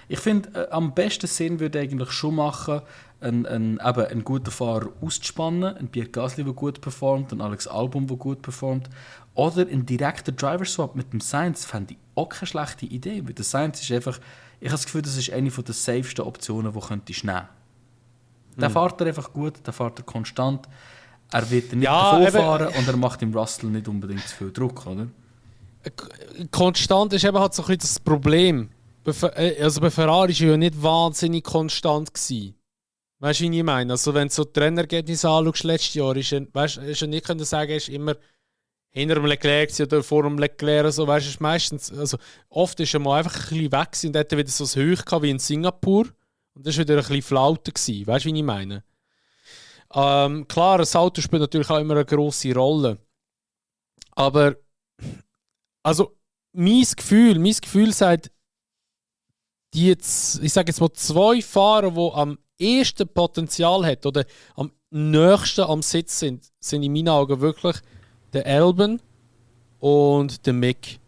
Ich finde, am besten Sinn würde eigentlich schon machen, einen guten Fahrer auszuspannen, einen Pierre Gasly, der gut performt, einen Alex Albon, der gut performt, oder einen direkten Driver-Swap mit dem Sainz, fände ich auch keine schlechte Idee, weil der Sainz ist einfach, ich habe das Gefühl, das ist eine der safesten Optionen, die könntest nehmen. Der fährt er einfach gut, der fährt er konstant, er wird nicht davon fahren und er macht im Russell nicht unbedingt zu viel Druck, oder? Konstant ist eben halt so ein bisschen das Problem. Also bei Ferrari war ja nicht wahnsinnig konstant. Weißt du, wie ich meine? Also wenn du so die Rennergebnisse anschaust, letztes Jahr, ist er nicht können sagen, er ist immer hinter dem Leclerc oder vor dem Leclerc. So, weißt, ist meistens, also oft ist er mal einfach ein bisschen weg und hat wieder so ein Höch wie in Singapur. Und das war wieder ein bisschen Flaute. Weißt du, wie ich meine? Klar, das Auto spielt natürlich auch immer eine grosse Rolle. Aber also mein Gefühl sagt, die jetzt, ich sage jetzt mal 2 Fahrer, die am ehesten Potenzial hat oder am nächsten am Sitz sind in meinen Augen wirklich der Albon und der Mick.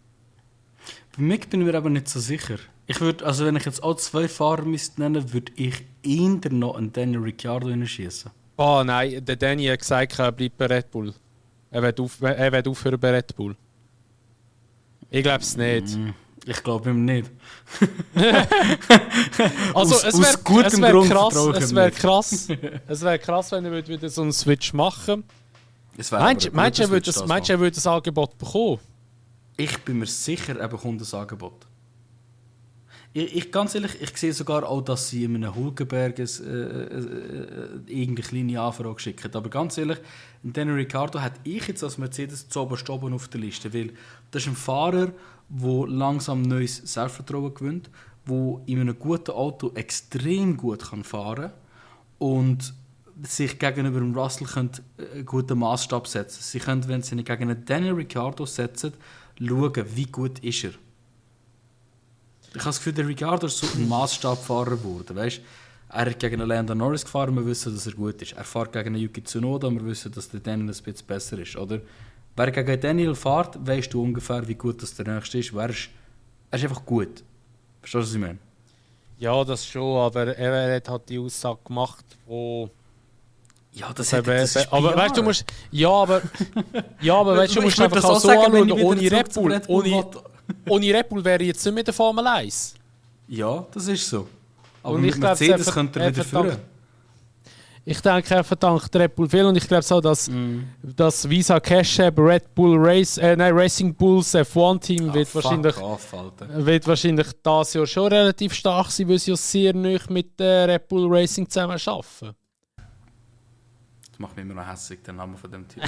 Bei Mick bin ich mir aber nicht so sicher. Ich würde, also wenn ich jetzt auch 2 Fahrer nennen, würde ich eher noch einen Daniel Ricciardo hineinschießen. Oh nein, der Danny hat gesagt, er bleibt bei Red Bull. Er wird aufhören bei Red Bull. Ich glaube es nicht. Ich glaube ihm nicht. Also es wäre krass, wenn er wieder so einen Switch machen würde. Meinst du, er würde das Angebot bekommen? Ich bin mir sicher, er bekommt das Angebot. Ich ganz ehrlich, ich sehe sogar auch, dass sie in einem Hulkenberg irgendeine kleine Anfrage schicken. Aber ganz ehrlich, Daniel Ricciardo hätte ich jetzt als Mercedes zuoberst oben auf der Liste. Weil das ist ein Fahrer, der langsam neues Selbstvertrauen gewinnt, der in einem guten Auto extrem gut fahren kann und sich gegenüber dem Russell einen guten Maßstab setzen. Sie können, wenn sie ihn gegen einen Daniel Ricciardo setzen, schauen, wie gut ist er. Ich habe das Gefühl, der Ricciardo ist so ein Maßstabfahrer geworden. Weißt? Er hat gegen einen Lando Norris gefahren, wir wissen, dass er gut ist. Er fährt gegen einen Yuki Tsunoda, wir wissen, dass der Daniel ein bisschen besser ist. Oder? Wer gegen Daniel fährt, weißt du ungefähr, wie gut das der Nächste ist. Er ist einfach gut. Verstehst du, was ich meine? Ja, das schon, aber er hat halt die Aussage gemacht, wo... Ja, das ist aber weißt du, musst... Ja, aber weißt du, musst einfach auch so anschauen, ohne Red Bull. Ohne Red Bull wäre ich jetzt nicht mehr der Formel 1. Ja, das ist so. Aber und mit Mercedes könnte er wieder führen. Ich denke, er verdankt Red Bull viel und ich glaube auch, dass das Visa Cash App Red Bull Racing Bulls F1-Team wird wahrscheinlich dieses Jahr schon relativ stark sein, weil sie ja sehr nah mit Red Bull Racing zusammen arbeiten. Das macht mich immer noch hässlich, der Name von dem Typ.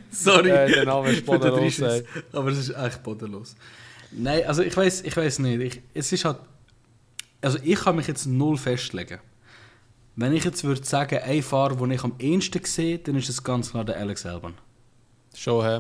Sorry. Der Name ist bodenlos. Aber es ist echt bodenlos. Nein, also ich weiß nicht. Es ist halt, also ich kann mich jetzt null festlegen. Wenn ich jetzt würde sagen, ein Fahrer, den ich am ehesten sehe, dann ist es ganz klar der Alex Albon. Schon, hä?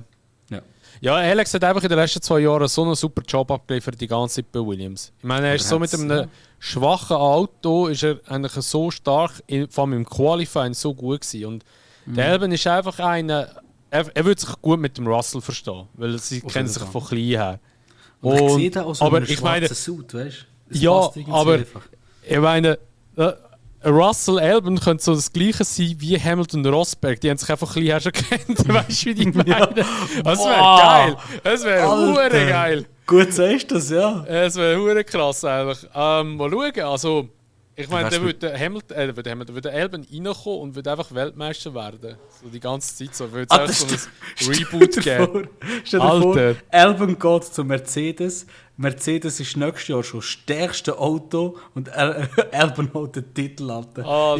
Ja. Ja, Alex hat einfach in den letzten 2 Jahren so einen super Job abgeliefert, die ganze Zeit bei Williams. Ich meine, er ist so mit einem schwachen Auto, ist er eigentlich so stark, vor allem im Qualifying, so gut gewesen. Und der Albon ist einfach einer, er würde sich gut mit dem Russell verstehen, weil sie kennen sich von klein her. Und ich sehe da auch so einen schwarzen Suit, weißt du? Ja, aber einfach. Ich meine, Russell Albon könnte so das Gleiche sein wie Hamilton und Rosberg. Die haben sich einfach ein bisschen schon kennt. Weißt du, wie die meinen? Ja. Das wäre geil. Das wäre hure geil. Gut sagst du das, ja. Es wäre hure krass eigentlich. Mal schauen. Also, ich meine, dann würde Albon reinkommen und würde einfach Weltmeister werden. So die ganze Zeit. So würde es einfach so ein Reboot geben. Stell dir vor, Albon geht zu Mercedes. Mercedes ist nächstes Jahr schon das stärkste Auto und Albon holt den Titel an.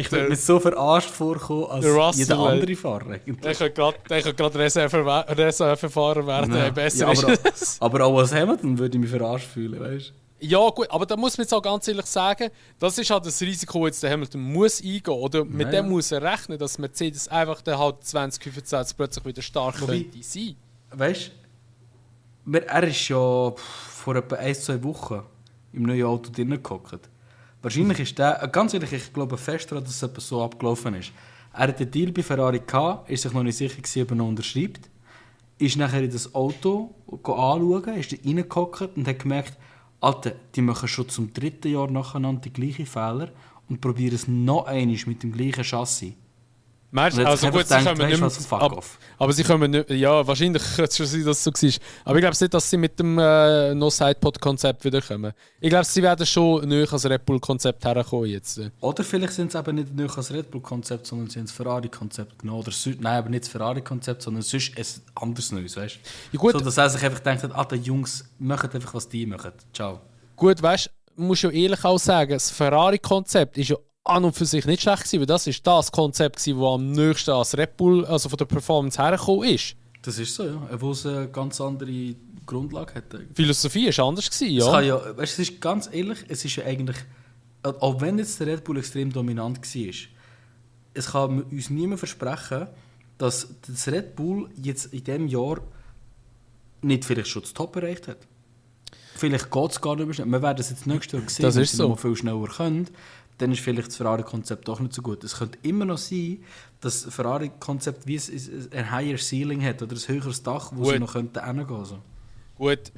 Ich würde mir so verarscht vorkommen als jeder andere Fahrer. Der könnte gerade Reservefahrer werden. Ja, aber auch als Hamilton würde ich mich verarscht fühlen, weißt du? Ja gut, aber da muss man jetzt auch ganz ehrlich sagen, das ist halt das Risiko, das der Hamilton muss eingehen oder mit dem muss er rechnen, dass Mercedes einfach dann halt 2025 plötzlich wieder stark könnte sein. Weißt du, er ist ja vor etwa 1-2 Wochen im neuen Auto drinnen gehockt. Wahrscheinlich ist der, ganz ehrlich, ich glaube fest daran, dass es so abgelaufen ist. Er hatte den Deal bei Ferrari gehabt, ist sich noch nicht sicher gewesen, ob er noch unterschreibt, ist nachher in das Auto anschauen, ist da reingehockt und hat gemerkt, Alter, die machen schon zum 3. Jahr nacheinander die gleichen Fehler und probieren es noch einmal mit dem gleichen Chassis. Meinst du, also gut, sie kommen nicht mehr, aber sie kommen nicht, ja, wahrscheinlich könnte es schon sein, dass es so war. Aber ich glaube nicht, dass sie mit dem No-Sidepod-Konzept wiederkommen. Ich glaube, sie werden schon näher als Red Bull-Konzept herkommen jetzt. Oder vielleicht sind es eben nicht näher als Red Bull-Konzept, sondern sie haben das Ferrari-Konzept genommen. Oder nein, aber nicht das Ferrari-Konzept, sondern sonst ein anderes Neues, weißt du? Ja, so, dass er sich einfach denkt, die Jungs machen einfach, was die machen. Ciao. Gut, weißt du, muss ja ehrlich auch sagen, das Ferrari-Konzept ist ja an und für sich nicht schlecht gewesen, weil das ist das Konzept gewesen, das am nächsten als Red Bull, also von der Performance hergekommen ist. Das ist so, ja. Obwohl es eine ganz andere Grundlage hat. Die Philosophie war anders gewesen, ja. Es kann ja, weißt, es ist ganz ehrlich, es ist ja eigentlich, auch wenn jetzt der Red Bull extrem dominant war, es kann uns niemand versprechen, dass das Red Bull jetzt in diesem Jahr nicht vielleicht schon das Top erreicht hat. Vielleicht geht es gar nicht mehr. Wir werden es jetzt nächstes Jahr sehen, wenn sie noch viel schneller können. Dann ist vielleicht das Ferrari-Konzept doch nicht so gut. Es könnte immer noch sein, dass das Ferrari-Konzept wie ein higher Ceiling hat oder ein höheres Dach, wo sie noch hingehen könnten. So. Gut,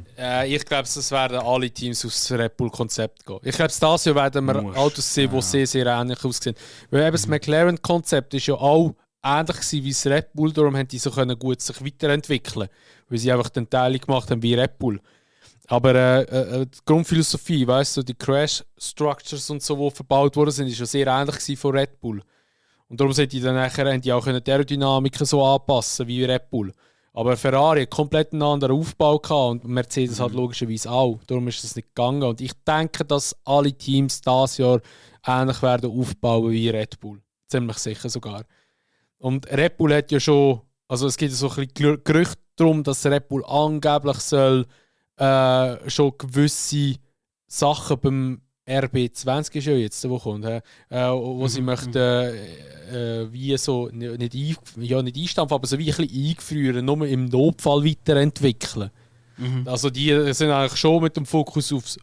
ich glaube, es werden alle Teams aufs Red Bull-Konzept gehen. Ich glaube, dieses Jahr werden wir Autos sehen, die sehr, sehr ähnlich aussehen. Weil eben das McLaren-Konzept ist ja auch ähnlich gewesen wie das Red Bull, darum haben die so gut sich weiterentwickeln, weil sie einfach den Teil gemacht haben wie Red Bull. Aber die Grundphilosophie, weißt du, die Crash-Structures und so, die verbaut worden sind, ist ja sehr ähnlich von Red Bull. Und darum sind die dann nachher die auch die Aerodynamik so anpassen wie Red Bull. Aber Ferrari hat komplett einen anderen Aufbau gehabt und Mercedes hat logischerweise auch. Darum ist das nicht gegangen. Und ich denke, dass alle Teams dieses Jahr ähnlich werden aufbauen wie Red Bull. Ziemlich sicher sogar. Und Red Bull hat ja schon, also es gibt so ein bisschen Gerüchte darum, dass Red Bull angeblich soll schon gewisse Sachen beim RB20 ist ja jetzt, wo kommt, wo sie möchten wie so nicht einstampfen, aber so wie ein bisschen eingefrieren, nur im Notfall weiterentwickeln. Also die sind eigentlich schon mit dem Fokus aufs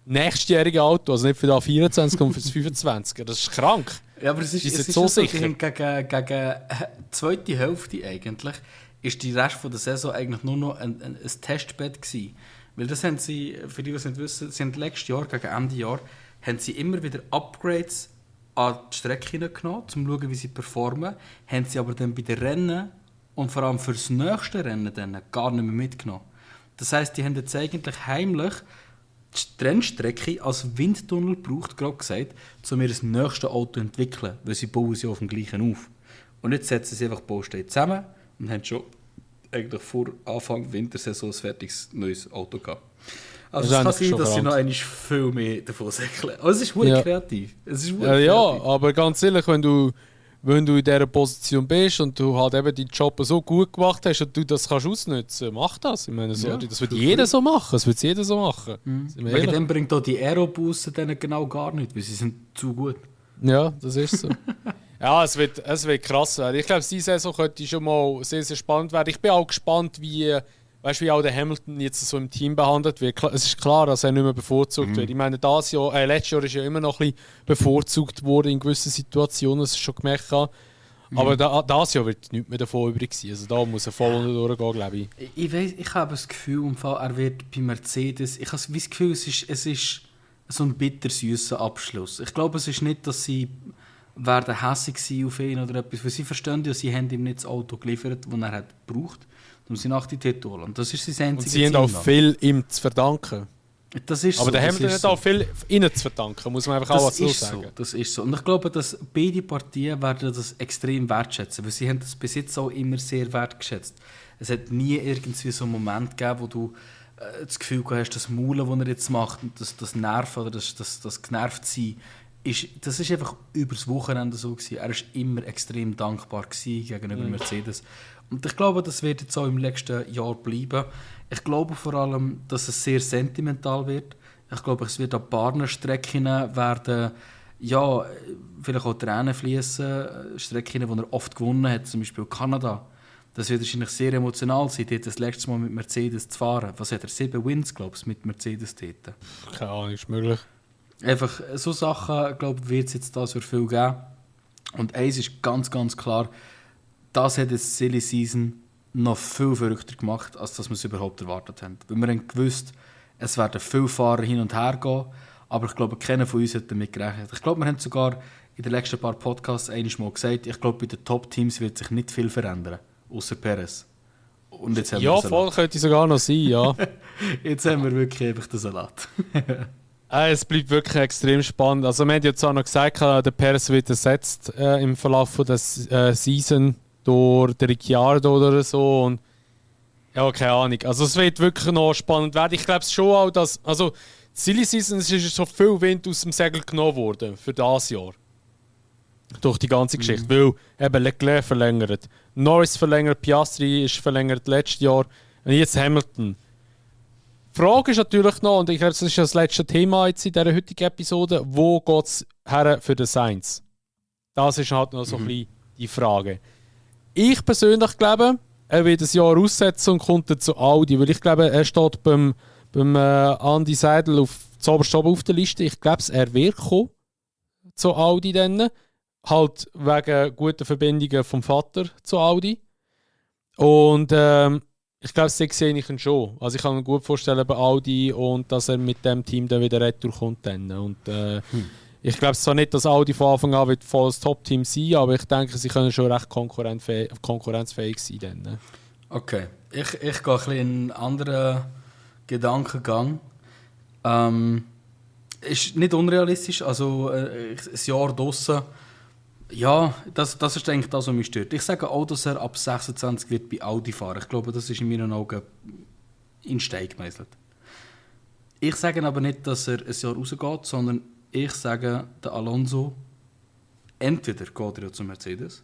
nächstjährige Auto, also nicht für das 24, sondern für das 25. Das ist krank. Ja, aber es ist so sicher. Gegen die zweite Hälfte eigentlich ist die Rest von der Saison eigentlich nur noch ein Testbett gewesen. Weil das haben sie, für die, die es nicht wissen, sie haben letztes Jahr, gegen Ende Jahr, haben sie immer wieder Upgrades an die Strecke hineingenommen, um zu schauen, wie sie performen. Haben sie aber dann bei den Rennen und vor allem für das nächste Rennen dann gar nicht mehr mitgenommen. Das heisst, die haben jetzt eigentlich heimlich die Rennstrecke als Windtunnel gebraucht, gerade gesagt, um ihr das nächste Auto zu entwickeln, weil sie bauen sie auf dem gleichen auf. Und jetzt setzen sie einfach die Bausteine zusammen und haben schon eigentlich vor Anfang Wintersaison ein fertiges neues Auto gehabt. Also es kann sein, dass sie noch einmal viel mehr davon säckeln. Also es ist wirklich kreativ. Es ist kreativ. Aber ganz ehrlich, wenn du in dieser Position bist und du halt eben deinen Job so gut gemacht hast und du das kannst ausnutzen, mach das. Ich meine, das wird jeder so machen. Das wird jeder so machen. Wegen dem bringt auch die Aerobusse dann genau gar nicht, weil sie sind zu gut. Ja, das ist so. Ja, es wird krass werden. Ich glaube, diese Saison könnte schon mal sehr, sehr spannend werden. Ich bin auch gespannt, wie auch der Hamilton jetzt so im Team behandelt wird. Es ist klar, dass er nicht mehr bevorzugt wird. Ich meine, letztes Jahr ist ja immer noch ein bisschen bevorzugt worden in gewissen Situationen, das ist schon gemerkt. Aber das Jahr wird nichts mehr davon übrig sein. Also da muss er voll durchgehen, glaube ich. Ich habe das Gefühl, er wird bei Mercedes... Ich habe das Gefühl, es ist so ein bittersüßer Abschluss. Ich glaube, es ist nicht, dass sie werden hässig sein auf ihn oder etwas, weil sie verstehen ja, sie haben ihm nicht das Auto geliefert, das er hat gebraucht, um sie nach die Titel holen. Und das ist sein einziges Ziel. Und sie haben auch viel ihm zu verdanken. Das ist aber so, der Hamilton hat auch viel ihnen zu verdanken, muss man einfach auch so sagen. Das ist so. Und ich glaube, dass beide Partien werden das extrem wertschätzen, weil sie haben das bis jetzt auch immer sehr wertgeschätzt. Es hat nie irgendwie so einen Moment gegeben, wo du das Gefühl hast, das Maulen, das er jetzt macht, das Nerven oder das Genervtsein, das ist einfach über das Wochenende so gewesen. Er war immer extrem dankbar gegenüber Mercedes. Und ich glaube, das wird jetzt auch im nächsten Jahr bleiben. Ich glaube vor allem, dass es sehr sentimental wird. Ich glaube, es wird an paar Strecken werden, ja, vielleicht auch Tränen fließen. Strecken, die er oft gewonnen hat, zum Beispiel Kanada. Das wird wahrscheinlich sehr emotional sein, dort das letzte Mal mit Mercedes zu fahren. Was hat er? 7 Wins, glaube ich, mit Mercedes dort. Keine Ahnung, ist möglich. Einfach so Sachen, glaube ich, wird es jetzt da so viel geben. Und eins ist ganz, ganz klar, das hat das Silly Season noch viel verrückter gemacht, als dass wir es überhaupt erwartet haben. Weil wir haben gewusst, es werden viele Fahrer hin und her gehen, aber ich glaube, keiner von uns hat damit gerechnet. Ich glaube, wir haben sogar in den letzten paar Podcasts einmal gesagt, ich glaube, bei den Top-Teams wird sich nicht viel verändern, außer Perez. Und jetzt haben wir voll könnte sogar noch sein, ja. Jetzt haben wir wirklich einfach den Salat. Es bleibt wirklich extrem spannend. Also wir haben ja zwar noch gesagt, der Perez wird ersetzt im Verlauf der Season durch den Ricciardo oder so. Und ja, keine Ahnung. Also es wird wirklich noch spannend werden. Ich glaube schon auch, dass... Also die Silly Season ist so viel Wind aus dem Segel genommen worden für das Jahr. Durch die ganze Geschichte. Weil eben Leclerc verlängert, Norris verlängert, Piastri ist verlängert letztes Jahr und jetzt Hamilton. Die Frage ist natürlich noch, und ich glaube, das ist das letzte Thema jetzt in dieser heutigen Episode, wo geht es her für den Sainz? Das ist halt noch so ein bisschen die Frage. Ich persönlich glaube, er wird ein Jahr aussetzen und kommt dann zu Audi, weil ich glaube, er steht beim Andy Seidel zuoberst oben auf der Liste. Ich glaube, er wird kommen zu Audi dann. Halt wegen guten Verbindungen vom Vater zu Audi. Und ich glaube, das sehe ich ihn schon. Also ich kann mir gut vorstellen bei Audi und dass er mit dem Team dann wieder retour kommt. Dann. Und ich glaube zwar nicht, dass Audi von Anfang an wird volles Top-Team sein, aber ich denke, sie können schon recht konkurrenzfähig sein. Dann. Okay, ich gehe ein bisschen in einen anderen Gedankengang. Ist nicht unrealistisch, also ein Jahr draussen. Ja, das ist eigentlich das, was mich stört. Ich sage auch, dass er ab 26 wird bei Audi fahren. Ich glaube, das ist in meinen Augen in Stein gemeißelt. Ich sage aber nicht, dass er ein Jahr rausgeht, sondern ich sage, der Alonso, entweder geht er ja zu Mercedes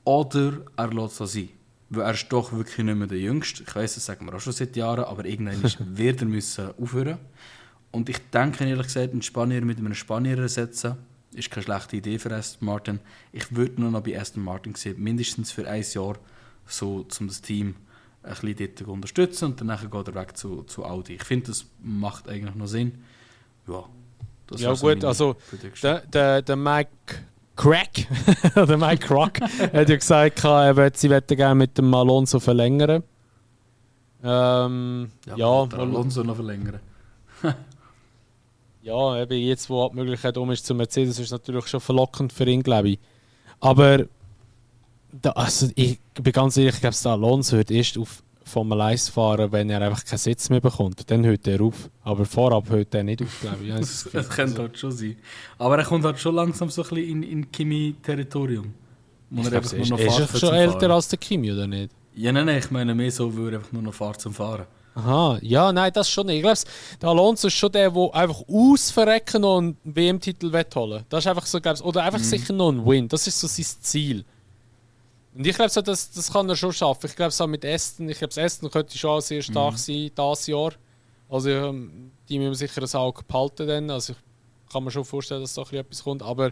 oder er lässt es sein. Weil er ist doch wirklich nicht mehr der Jüngste. Ich weiss, das sagen wir auch schon seit Jahren, aber irgendwann wird er müssen aufhören. Und ich denke, ehrlich gesagt, einen Spanier mit einem Spanier ersetzen, ist keine schlechte Idee für Aston Martin. Ich würde nur noch bei Aston Martin sehen, mindestens für ein Jahr, so, um das Team ein bisschen dort zu unterstützen und dann geht er weg zu Audi. Ich finde, das macht eigentlich noch Sinn. Ja, das ja gut, also der Mike Crack, der Mike Crock hat ja gesagt, sie möchten gerne mit dem Alonso verlängern. Ja, Alonso noch verlängern. Ja, eben jetzt, wo die Möglichkeit ist zu Mercedes, ist es natürlich schon verlockend für ihn, glaube ich. Aber ich bin ganz ehrlich, ich glaube, der Alonso hört erst auf Formel 1 fahren, wenn er einfach keinen Sitz mehr bekommt. Dann hört er auf. Aber vorab hört er nicht auf, glaube ich. Das könnte halt schon sein. Aber er kommt halt schon langsam so ein bisschen in Kimi-Territorium. Ist er schon älter als der Kimi, oder nicht? Ja, nein, ich meine mehr so, weil er einfach nur noch fährt zum Fahren. Aha, ja, nein, das schon nicht. Ich glaube, der Alonso ist schon der einfach ausverrecken noch einen WM-Titel holen will. Das ist einfach so, glaube ich, oder einfach sicher noch ein Win. Das ist so sein Ziel. Und ich glaube, so, das kann er schon schaffen. Ich glaube, so mit Aston, Aston könnte schon sehr stark sein dieses Jahr. Also die müssen sicher ein Auge behalten dann. Also ich kann mir schon vorstellen, dass da etwas kommt. Aber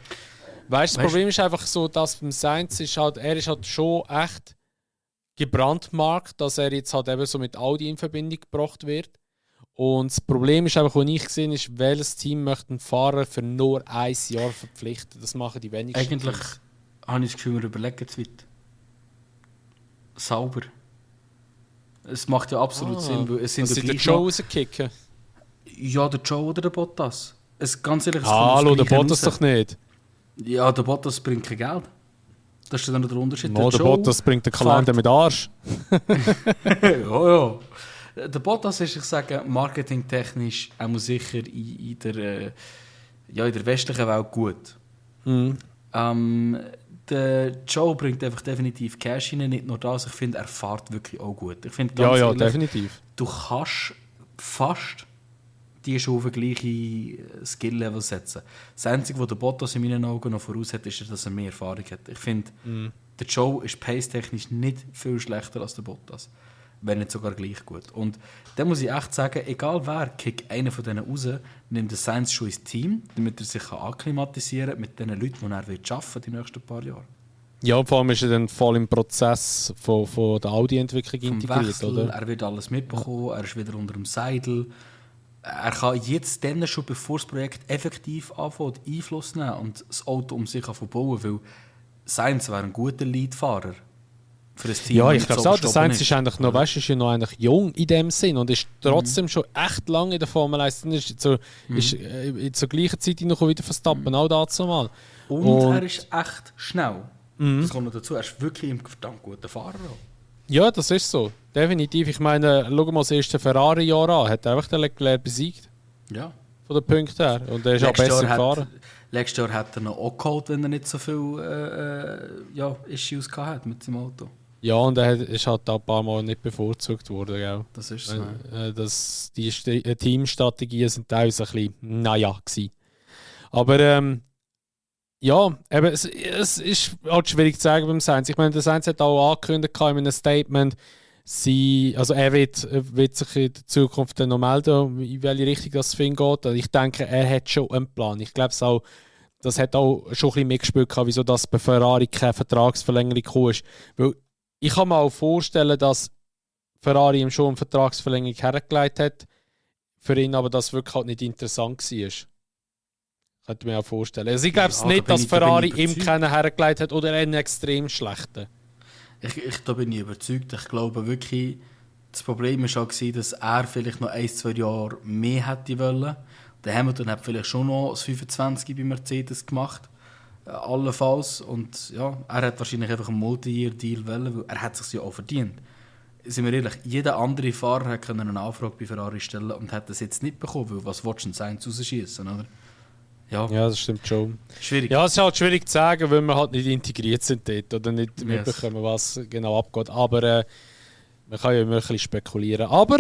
weißt, das Problem ist einfach so, dass beim Sainz ist halt, er ist halt schon echt gebrandmarkt, dass er jetzt halt eben so mit Audi in Verbindung gebracht wird. Und das Problem ist einfach, was ich gesehen ist, welches Team möchte einen Fahrer für nur ein Jahr verpflichten. Das machen die wenigsten. Eigentlich habe ich das Gefühl, wir überlegen zu weit. Sauber. Es macht ja absolut Sinn, weil es sind der Joe rauskicken. Ja, der Joe oder der Bottas. Ganz ehrlich, hallo, der Bottas doch nicht. Ja, der Bottas bringt kein Geld. Das ist dann der Unterschied. No, der Bottas bringt den Kalender mit Arsch. Ja. Der Bottas ist, ich sage, marketingtechnisch auch sicher in der westlichen Welt gut. Der Joe bringt einfach definitiv Cash rein, nicht nur das. Ich finde, er fährt wirklich auch gut. Ich finde, ganz ehrlich, definitiv. Du kannst fast die schon auf ein gleiche Skill-Level setzen. Das Einzige, was der Bottas in meinen Augen noch voraus hat, ist, dass er mehr Erfahrung hat. Ich finde, der Joe ist pace-technisch nicht viel schlechter als der Bottas. Wenn nicht sogar gleich gut. Und da muss ich echt sagen, egal wer, kickt einen von denen raus, nimmt der Sainz schon ins Team, damit er sich akklimatisieren kann mit den Leuten, die er arbeiten will, die nächsten paar Jahre. Ja, vor allem ist er dann voll im Prozess von der Audi-Entwicklung integriert, Wechsel, oder? Er wird alles mitbekommen, er ist wieder unter dem Seidel. Er kann jetzt dann schon, bevor das Projekt effektiv anfängt, Einfluss nehmen und das Auto um sich bauen, weil Sainz wäre ein guter Leadfahrer für das Team. Ja, ich glaube auch, der Sainz ist eigentlich noch, weißt, ist ja noch eigentlich jung in dem Sinn und ist trotzdem schon echt lange in der Formel 1. Ist zur gleichen Zeit noch wieder Verstappen, auch dazu mal. Und er ist echt schnell. Das kommt noch dazu, er ist wirklich ein verdammt guter Fahrer. Ja, das ist so. Definitiv. Ich meine, schau mal das erste Ferrari-Jahr an. Hat er einfach den Leclerc besiegt? Ja. Von den Punkten her. Und er ist auch besser gefahren. Letztes Jahr hat er noch auch geholt, wenn er nicht so viele Issues hatte mit seinem Auto. Ja, und er ist halt auch ein paar Mal nicht bevorzugt worden. Gell? Das ist so. Die Teamstrategien sind teilweise ein bisschen naja gewesen. Aber ja, eben, es ist halt schwierig zu sagen beim Sainz. Ich meine, der Sainz hat auch angekündigt in einem Statement, er wird sich in der Zukunft dann noch melden, in welche Richtung das für ihn geht. Also ich denke, er hat schon einen Plan. Ich glaube auch, das hat auch schon ein bisschen mitgespielt, wieso das bei Ferrari keine Vertragsverlängerung gekommen ist. Weil ich kann mir auch vorstellen, dass Ferrari ihm schon eine Vertragsverlängerung hergelegt hat, für ihn aber das wirklich halt nicht interessant war. Könnte ich mir auch vorstellen. Also ich glaube nicht, dass Ferrari ihm keinen hergelegt hat oder einen extrem schlechten. Da bin ich überzeugt. Ich glaube wirklich, das Problem war auch, dass er vielleicht noch 1-2 Jahre mehr hätte wollen. Der Hamilton hat vielleicht schon noch das 25 bei Mercedes gemacht. Allenfalls. Und ja, er hat wahrscheinlich einfach einen Multi-Year-Deal wollen, weil er hat es sich ja auch verdient. Sind wir ehrlich, jeder andere Fahrer hätte eine Anfrage bei Ferrari stellen und hat das jetzt nicht bekommen, weil was willst du denn Sainz rausschießen, oder? Ja, das stimmt schon. Schwierig. Ja, es ist halt schwierig zu sagen, weil wir halt nicht integriert sind dort oder nicht mitbekommen, was genau abgeht. Aber man kann ja immer ein bisschen spekulieren. Aber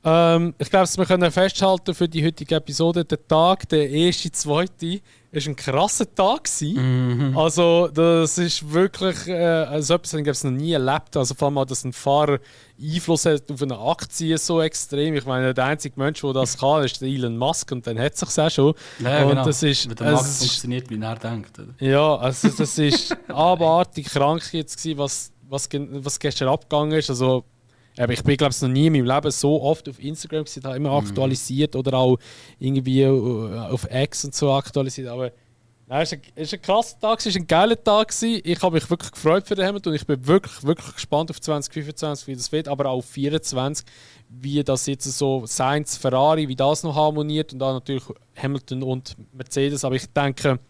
ich glaube, wir können festhalten für die heutige Episode, der 1.2. war ein krasser Tag gewesen. Also das ist wirklich, so etwas habe ich noch nie erlebt. Also vor allem, dass ein Fahrer Einfluss hat auf eine Aktie so extrem. Ich meine, der einzige Mensch, der das kann, ist Elon Musk und dann hat es sich auch schon. Ja, und genau. Das ist, mit dem Max funktioniert, wie er denkt. Oder? Ja, also das ist abartig krank jetzt gewesen, was gestern abgegangen ist. Also ich bin, glaube ich, noch nie in meinem Leben so oft auf Instagram gewesen, habe immer aktualisiert oder auch irgendwie auf X und so aktualisiert. Aber nein, es war ein krasser Tag, es war ein geiler Tag. Ich habe mich wirklich gefreut für den Hamilton und ich bin wirklich, wirklich gespannt auf 2025, wie das wird, aber auch auf 2024, wie das jetzt so Sainz, Ferrari, wie das noch harmoniert und dann natürlich Hamilton und Mercedes. Aber ich denke,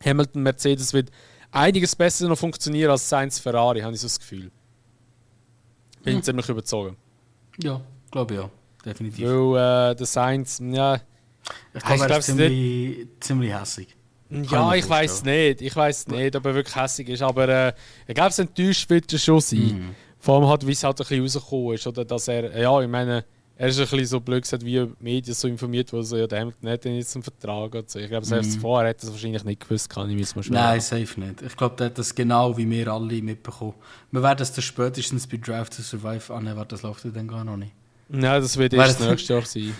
Hamilton, Mercedes wird einiges besser noch funktionieren als Sainz, Ferrari, habe ich so das Gefühl. Bin ziemlich überzogen. Ja, glaube ich ja. Definitiv. Weil der Sainz, ja... Ich glaube, er ist ziemlich hässig. Ja, ich weiß nicht, ob er wirklich hässig ist, aber ich glaube, es enttäuscht wird er schon sein. Vor allem, halt, wie es halt ein bisschen rausgekommen ist, oder dass er, ja, ich meine, er ist ein bisschen so blöd gesagt, wie die Medien so informiert wurden, so, ja, der Hamilton hat jetzt einen Vertrag und so. Ich glaube, selbst vorher hat er es wahrscheinlich nicht gewusst, kann ich mir mal schwer. Nein, safe nicht. Ich glaube, der hat das genau wie wir alle mitbekommen. Wir werden das dann spätestens bei Drive to Survive annehmen, das läuft ja dann gar noch nicht. Nein, das wird erst nächstes Jahr sein.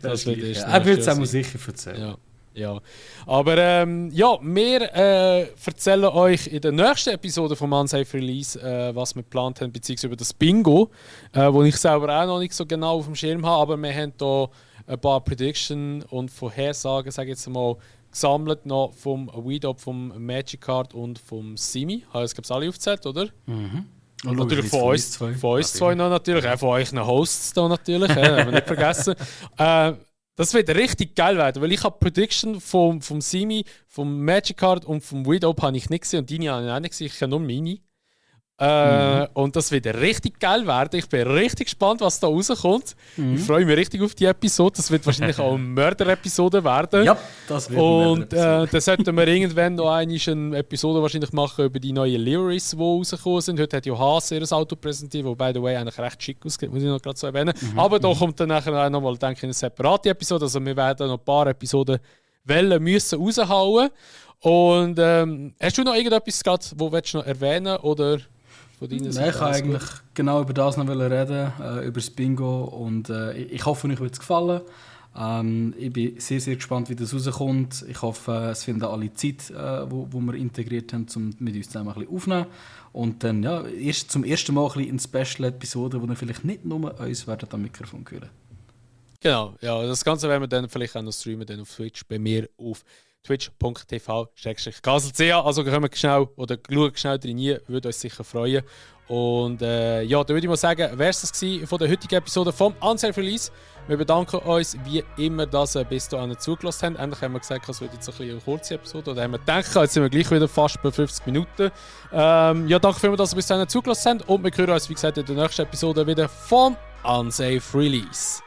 Das wird erst er wird es auch sicher erzählen. Ja. Ja, aber ja, wir erzählen euch in der nächsten Episode vom Unsafe Release, was wir geplant haben, beziehungsweise über das Bingo, wo ich selber auch noch nicht so genau auf dem Schirm habe, aber wir haben hier ein paar Predictions und Vorhersagen, sage ich jetzt mal, gesammelt noch vom WeDop, vom Magic Card und vom Simi. Habe ich es alle aufgezählt, oder? Mhm. Und natürlich von uns zwei noch natürlich, auch von euch noch Hosts da natürlich, haben wir nicht vergessen. Das wird richtig geil werden, weil ich habe Prediction vom Simi, vom Magic Card und vom WeDop habe ich nicht gesehen und deine habe ich auch nicht gesehen, ich kenne nur meine. Und das wird richtig geil werden. Ich bin richtig gespannt, was da rauskommt. Ich freue mich richtig auf die Episode. Das wird wahrscheinlich auch eine Mörder-Episode werden. Ja, das wird und dann sollten wir irgendwann noch eine Episode wahrscheinlich machen über die neuen Liveries, die rausgekommen sind. Heute hat ja Haas ihr Auto präsentiert, wo by the way eigentlich recht schick aussieht, muss ich noch gerade so erwähnen. Aber da kommt dann nachher auch nochmal, denke ich, eine separate Episode. Also wir werden noch ein paar Episoden müssen raushauen. Und hast du noch irgendetwas gerade, wo willst du noch erwähnen oder? Nein, ich kann eigentlich genau über das noch reden, über das Bingo und ich hoffe, euch wird es gefallen. Ich bin sehr, sehr gespannt, wie das rauskommt. Ich hoffe, es finden alle Zeit, wo wir integriert haben, um mit uns zusammen ein bisschen aufzunehmen. Und dann ja, zum ersten Mal ein bisschen eine Special-Episode, wo ihr vielleicht nicht nur uns werdet am Mikrofon hören. Genau, ja, das Ganze werden wir dann vielleicht auch noch streamen dann auf Twitch, bei mir auf twitch.tv/gaselch. Also können wir schnell oder schauen schnell rein, würde uns sicher freuen. Und ja, dann würde ich mal sagen, wäre es das gewesen von der heutigen Episode vom Unsafe Release. Wir bedanken uns wie immer, dass ihr bis dahin zugelassen habt. Endlich haben wir gesagt, es wird jetzt ein bisschen eine kurze Episode. Oder haben wir gedacht, jetzt sind wir gleich wieder fast bei 50 Minuten. Ja, danke vielmals, dass ihr bis dahin zugelassen habt. Und wir hören uns, wie gesagt, in der nächsten Episode wieder vom Unsafe Release.